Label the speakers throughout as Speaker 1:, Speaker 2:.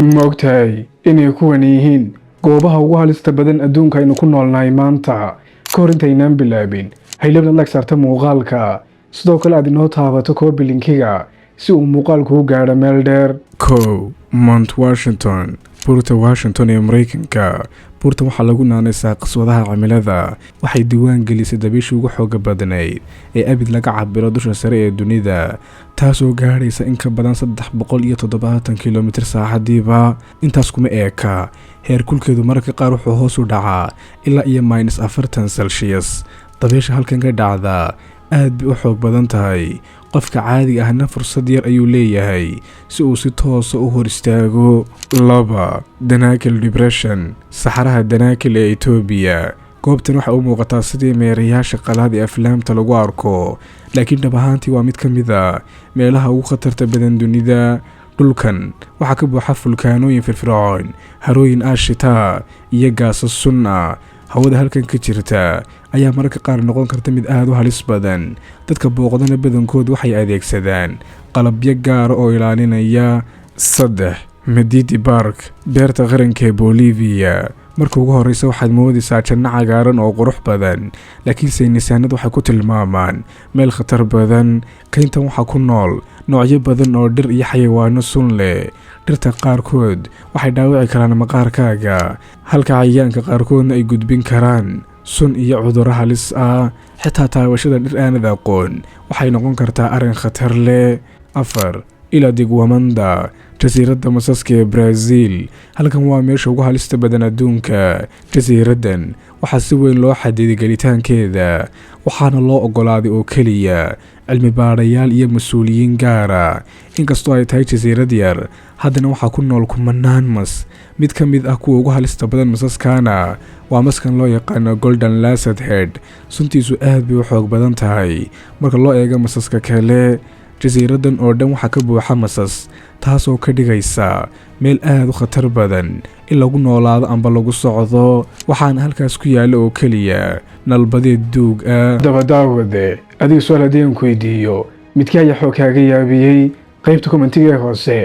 Speaker 1: Ma ogtahay inay kuwan yihiin goobaha ugu halista badan adduunka aynu ku noolnahay maanta? Ka hor intaynaan bilaabin, haylabna like saarta muuqaalka, sidoo kale aad inoo taabato copy linkiga si uu muuqaalku u gaadho meel dheer.
Speaker 2: 1. Mount Washington, buurta Washington ee Mareykanka. Buurtan waxaa lagu naanaysaa qaswadaha cimilada. Waxay diiwaan gelisay dabiishii ugu xooga badnayd ee abid laga cabiro dusha sare ee dunida, taasoo gaadhaysa in ka badan 370 kilomitir saacadiiba. Intaas kuma eeka, heerkulkeedu mararka qaar wuxuu hoos u dhacaa ilaa iyo -40 Celsius. Dabiisha halkan ka dhacda aad bay u xoog badan tahay, qofka caadiga ahna fursad yar ayuu leeyahay si uu si toosa u hor istaago. 2. Danakil Depression, saxaraha Danaakil ee Itoobiya. Goobtan waxay u muuqataa sidii meerayaasha qalaad ee aflaamta lagu arko, laakiin dhab ahaantii waa mid ka mid a meelaha ugu khatarta badan dunida. Dhulkan waxaa ka buuxa fulkaanooyin firfircoon, harooyin aashitaa iyo gaasas sun ah. Hawada halkan ka jirta ayaa mararka qaar noqon karta mid aada u halis badan. Dadka booqdana badankood waxay adeegsadaan qalabyo gaara oo ilaalinaya. 3. Madidi Park, beerta qaranka ee Bolivia. Marka ugu horreysa waxaad moodaysaa janno cagaaran oo qurux badan, laakiin saynisaanad waxay ku tilmaamaan meel khatar badan. Kayntan waxaa ku nool noocyo badan oo dhir iyo xayawaano sun leh. Dhirta qaarkood waxay dhaawici karaan maqaarkaaga, halka cayayaanka qaarkoodna ay gudbin karaan sun iyo cudurro halis ah. Xitaa taabashada dhir aanad aqoon waxay noqon kartaa arrin khatar leh. 4. Ilha de Guamanda, jasiiradda masaska ee Brazil. Halkan waa meesha ugu halista badan adduunka. Jasiiraddan waxaa si weyn loo xadiday gelitaankeeda, waxaana loo ogolaaday oo keliya cilmi baadhayaal iyo mas-uuliyiin gaara. Inkastoo ay tahay jasiirad yar, haddana waxaa ku nool kumanaan mas. Mid ka mid ah kuwa ugu halista badan masaskana waa maskan loo yaqaano golden lancet head. Suntiisu aad bay u xoog badan tahay marka loo eego masaska kale. Jasiiraddan oo dhan waxaa ka buuxa masas, taasoo ka dhigaysa meel aad u khatar badan in lagu noolaado amba lagu socdo. Waxaana halkaas ku yaalla oo keliya nalbadeed duug ah.
Speaker 1: Daba daawade, adiga su-aal haddii aan ku weydiiyo, midkii ayaa xoog kaaga yaabiyey? Qaybta commentiga ee hoose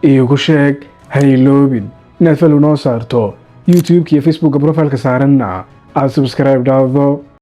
Speaker 1: iigu sheeg. Ha iloobin inaad follow noo saarto YouTube-ka iyo Facebookka profileka saaranna aad subscribe dhahdo.